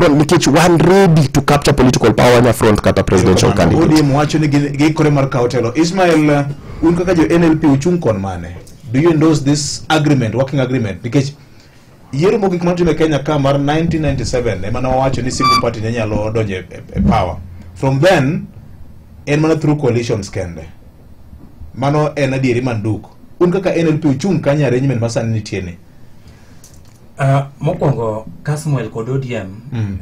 front nikech wan ready to capture political power nya front kata presidential candidate. ODM wacho ni giikore mar kawo telo. Ismail, un kaka jo NLP uchung' kon mane? Do you endorse this agreement, working agreement? Nikech yiero mogik manotim e Kenya ka mar 1997 ema ne wawacho ni single party ne nyalo donjo e power. From then en mana through coalitions kende. Mano en adieri manduk. Un kaka NLP uchung' kanye arrangement ma sani nitie ni? Mokwongo Kasmuel kod ODM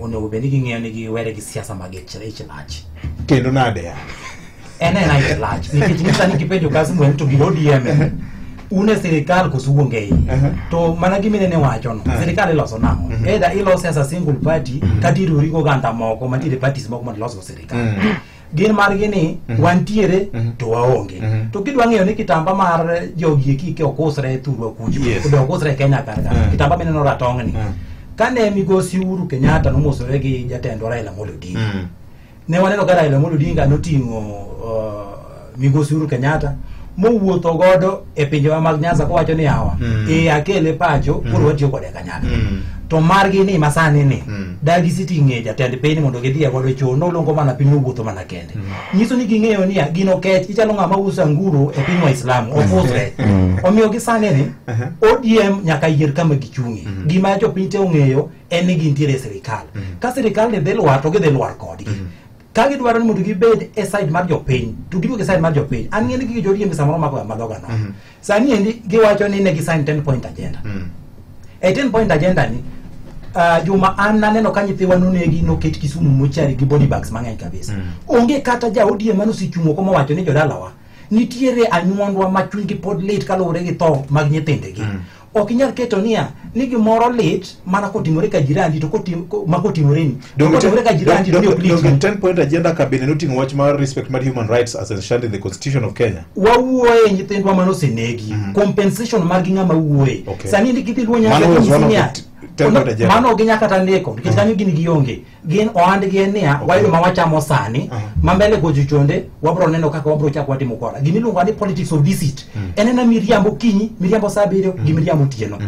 onego bed ni ging'eyo ni giwere gi siasa mag ich lach. Kendo nade ya? En ena ich lach nikech nyisa ni kipenjo Kasmuel to gi ODM, un e sirikal koso uonge iye? To mana giminene wachono, sirikal iloso nang'o? Either ilose as a single party kata iriwori gi oganda moko mantiere parties moko mondo ilosgo sirikal. Gin margi ni wantiere to waonge. To kidwa ng'eyo ni kitamba mar jogi eki ke ok usre thurwa kucho, to be ok usre Kenya kar ka. Kitamba mineno ratong' ni. Kane migosi Uhuru Kenyatta nomosore gi jatendwa Raila Amolo Odinga, ne waneno ka Raila Amolo Odinga noting'o migosi Uhuru Kenyatta mowuotho godo e pinjewa mag Nyanza kowacho ni yawa e akele pacho koro watiyo kode kanyakla. To margi ni masani ni dagi siting'e jatend piny mondo gidhiye godo cho noluongo mana piny nowuotho mana kende. Nyiso ni ging'eyo niya gino kech ichalo ng'ama uso anguro e piny Waislamu ok usre. Omiyo gi sani ni ODM nyaka yier kama gichung'e. Gima jopiny te ong'eyo en ni gintiere e sirikal. Ka sirikal ni dhi lwar to gidhi lwar kodgi. Ka gidwaro ni mondo gibed e side mar jopiny to giduog e side mar jopiny. An ng'e ni gige jo ODM samoro mako madhoga no. Sani endi giwacho ni ne gi sign 10 point agenda. E 10 point agenda ni Juma, an naneno ka nyithiwa nonegi noket Kisumu mochari gi body bags mang'eny kabisa. Onge kata ja ODM manosechung' oko mowacho ni jodalawa nitiere anyuondwa ma chunygi pod lit kaluwore gi tho mag nyithindegi. Ok inyal keto niya ni gimoro lit mana kotimore ka jirandi to ma kotimore ni to kotimore ka jirandi to ni ok lit. Donge 10 point agenda ka bende noting'o wach mar respect mar human rights as enshrined in the Constitution of Kenya? Wawuoye nyithindwa manosenegi, compensation margi ng'ama wuoye. Sani ndi kidhi luwo nyaka Mano was inyisi one of niya, the 10 point agenda. Mano ok ginyal kata ndiko nikech kanyo gin gionge, gin ohandgi en niya wayudo ma wachamo sani ma mbele gocho chonde wabro neno kaka wabro chako watimo kora gimiluongo ni politics of deceit. En ena miriambo kinyi, miriambo saa 7 gi miriambo otieno.